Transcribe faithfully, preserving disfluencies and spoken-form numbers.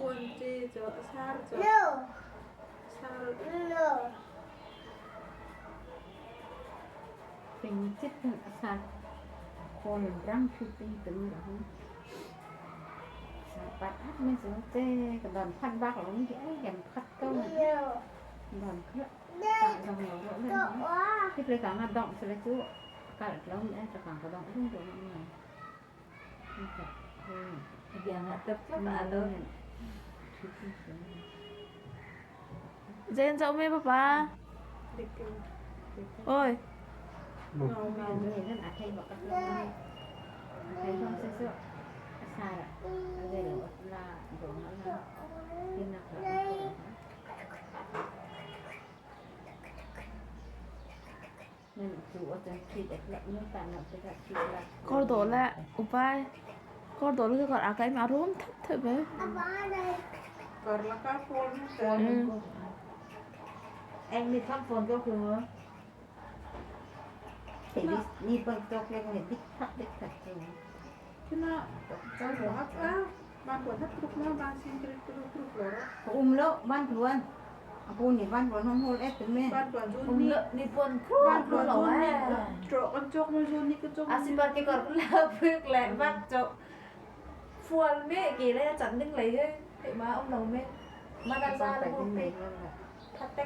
Khun ti chu a sar chu. No. Sar. No. Ting chit kan a sar. Khun rang chit ting ting rang. Sa pat hat me su te ka don phat bak lo ni ai kan phat ko. No. Don khlak. Ka dong lo lo le. Kit le ka nga dong se le chu. Ka lo ni ai ka ka dong dong dong ni. Biang a tep tep a lo. Zen zau me papa. Oi. Kawr dawh le, upai. Kawr dawh le kawr a kai ma rum thap thap e. Kawr la ka phone. Phone. Eng ni thap phone ko ko. Ni pang tok le ni dik thap dik thap ko. Kina, ban ruat hak a, ban ruat hak truk lo, ban sin truk truk truk lo. Ko um lo, ban ruat. Apo ni ban ruat hong hol et me. Ban ruat zun ni. Um lo, ni puan kru ban ruat lo zun ni. Trok kan chok me zun ni kan chok. Asi par ke kor la pek le bak chok. Fual me ke le chan ding le he. Te ma um lo me. Ma dan ba le bu pe. That te